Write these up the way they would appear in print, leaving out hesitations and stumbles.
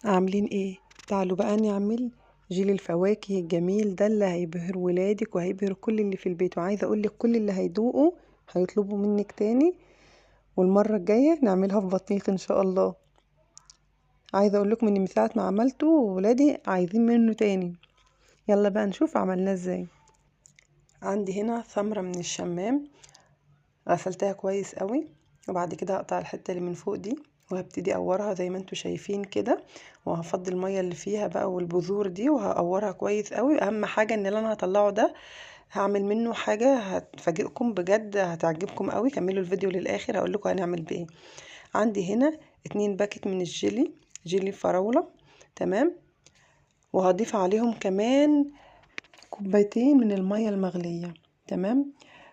عاملين ايه؟ تعالوا بقى نعمل جيل الفواكه الجميل ده اللي هيبهر ولادك وهيبهر كل اللي في البيت، وعايزه اقولك كل اللي هيدوقه هيطلبوا منك تاني، والمرة الجاية نعملها في بطيخ ان شاء الله. عايزه اقول لكم ان من ساعة ما عملته ولادي عايزين منه تاني. يلا بقى نشوف عملناه ازاي. عندي هنا ثمره من الشمام غسلتها كويس قوي، وبعد كده هقطع الحتة اللي من فوق دي وهبتدي اقورها زي ما انتم شايفين كده، وهفضي المية اللي فيها بقى والبذور دي وهقورها كويس قوي. اهم حاجة ان اللي انا هطلعه ده هعمل منه حاجة هتفاجئكم بجد، هتعجبكم قوي. كملوا الفيديو للاخر هقول لكم هنعمل بايه. عندي هنا 2 باكت من الجيلي، جيلي فراوله، تمام، وهضيف عليهم كمان كوبايتين من المية المغليه، تمام،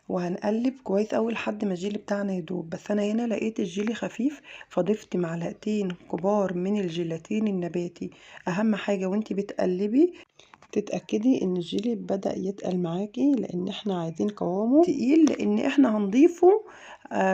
وهنقلب كويس قوي لحد ما الجيلي بتاعنا يدوب. بس انا هنا لقيت الجيلي خفيف فضفت معلقتين كبار من الجيلاتين النباتي. اهم حاجة وانتي بتقلبي تتاكدي ان الجيلي بدا يتقل معاكي، لان احنا عايزين قوامه تقيل، لان احنا هنضيفه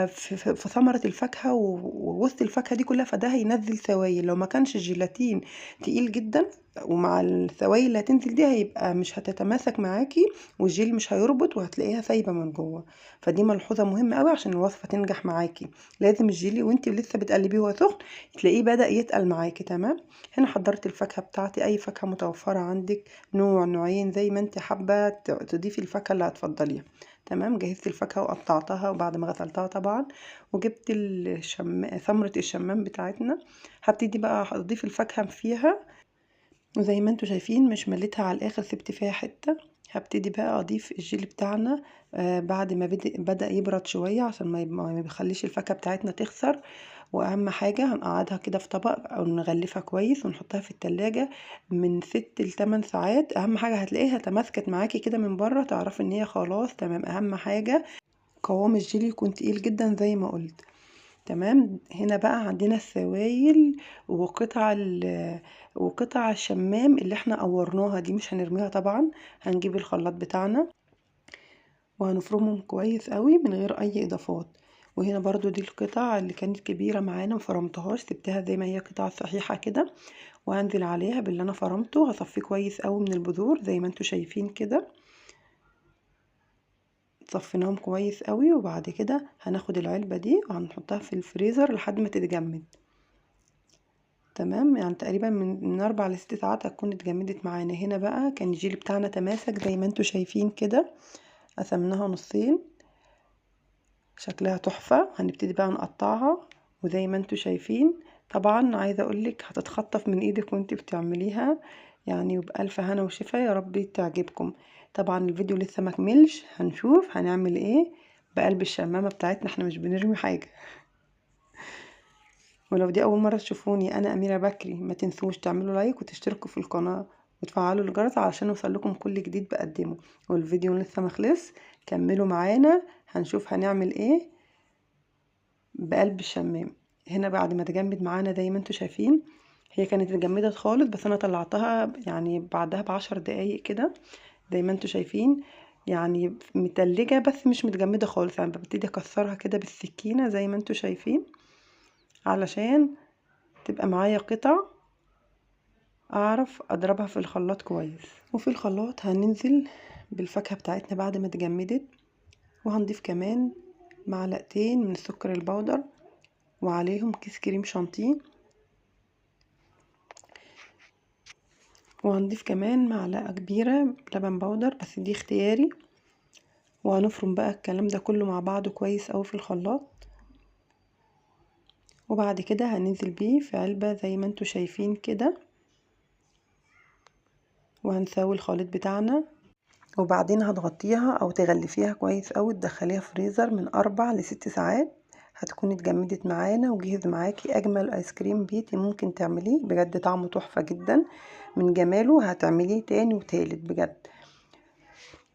في ثمره الفاكهة ووسط الفاكهة دي كلها، فده هينزل سوائل. لو ما كانش الجيلاتين تقيل جدا ومع السوائل اللي هتنزل دي هيبقى مش هتتماسك معاكي والجيل مش هيربط وهتلاقيها سايبه من جوه. فدي ملحوظة مهمة قوي عشان الوصفة تنجح معاكي، لازم الجيلي وانت لسه بتقلبيه وهو سخن تلاقيه بدا يتقل معاكي، تمام. هنا حضرت الفاكهة بتاعتي، اي فاكهة متوفرة عندك، نوع نوعين زي ما انت حابة تضيفي الفاكهة اللي هتفضليها، تمام. جهزت الفاكهة وقطعتها وبعد ما غسلتها طبعا، وجبت ثمره الشمام بتاعتنا. هبتدي بقى اضيف الفاكهة فيها، وزي ما انتم شايفين مش مليتها على الاخر، سبت فيها حتة. هبتدي بقى اضيف الجيلي بتاعنا بعد ما بدا يبرد شوية عشان ما بيخليش الفاكهة بتاعتنا تخسر. واهم حاجة هنقعدها كده في طبق او نغلفها كويس ونحطها في التلاجة من 6 ل 8 ساعات. اهم حاجة هتلاقيها تماسكت معاكي كده من بره، تعرفي ان هي خلاص تمام. اهم حاجة قوام الجيلي يكون تقيل جدا زي ما قلت، تمام. هنا بقى عندنا السوائل وقطع الشمام اللي احنا قورناها دي مش هنرميها طبعا. هنجيب الخلاط بتاعنا وهنفرمهم كويس قوي من غير اي اضافات. وهنا برضو دي القطع اللي كانت كبيرة معانا مفرمتهاش، سبتها زي ما هي قطع صحيحة كده، وهنزل عليها باللي انا فرمته. هصفيه كويس قوي من البذور زي ما انتوا شايفين كده، صفيناهم كويس قوي. وبعد كده هناخد العلبة دي وهنحطها في الفريزر لحد ما تتجمد، تمام. يعني تقريبا من 4 ل 6 ساعات هتكون اتجمدت معانا. هنا بقى كان الجيلي بتاعنا تماسك زي ما انتوا شايفين كده، قسمناها نصين، شكلها تحفة. هنبتدي بقى نقطعها، وزي ما انتوا شايفين طبعا عايزة اقولك هتتخطف من ايدك وانت بتعمليها، يعني وبألف هنا وشفا يا رب تعجبكم. طبعا الفيديو لسه ما كملش، هنشوف هنعمل ايه بقلب الشمامة بتاعتنا، احنا مش بنرمي حاجة. ولو دي اول مرة تشوفوني، انا اميرة بكري، ما تنسوش تعملوا لايك وتشتركوا في القناة وتفعلوا الجرس علشان يوصل لكم كل جديد بقدمه. والفيديو لسه ما خلص، كملوا معانا هنشوف هنعمل ايه بقلب الشمام. هنا بعد ما تجمد معانا زي ما انتوا شايفين، هي كانت اتجمدت خالص بس انا طلعتها يعني بعدها ب10 دقايق كده زي ما انتوا شايفين، يعني متلجة بس مش متجمدة خالص. يعني ببتدي اكسرها كده بالسكينة زي ما انتوا شايفين علشان تبقى معايا قطع اعرف اضربها في الخلاط كويس. وفي الخلاط هننزل بالفاكهة بتاعتنا بعد ما اتجمدت، وهنضيف كمان معلقتين من السكر البودر وعليهم كيس كريم شانتيه، وهنضيف كمان معلقة كبيرة لبن بودر بس دي اختياري. وهنفرم بقى الكلام ده كله مع بعضه كويس اوي في الخلاط. وبعد كده هننزل بيه في علبة زي ما انتوا شايفين كده، وهنساوي الخليط بتاعنا. وبعدين هتغطيها او تغلفيها كويس اوي، تدخليها فريزر من 4 ل 6 ساعات، هتكون اتجمدت معانا وجهز معاكي اجمل ايس كريم بيتي ممكن تعمليه. بجد طعمه تحفة جدا، من جماله هتعمليه تاني وتالت بجد،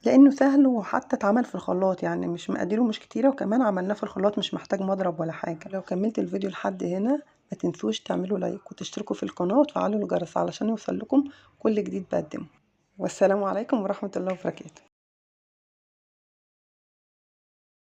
لانه سهل وحتى اتعمل في الخلاط، يعني مش مقاديره مش كتيرة، وكمان عملناه في الخلاط مش محتاج مضرب ولا حاجة. لو كملت الفيديو لحد هنا ما تنسوش تعملوا لايك وتشتركوا في القناة وتفعلوا الجرس علشان يوصل لكم كل جديد بقدمه. والسلام عليكم ورحمة الله وبركاته.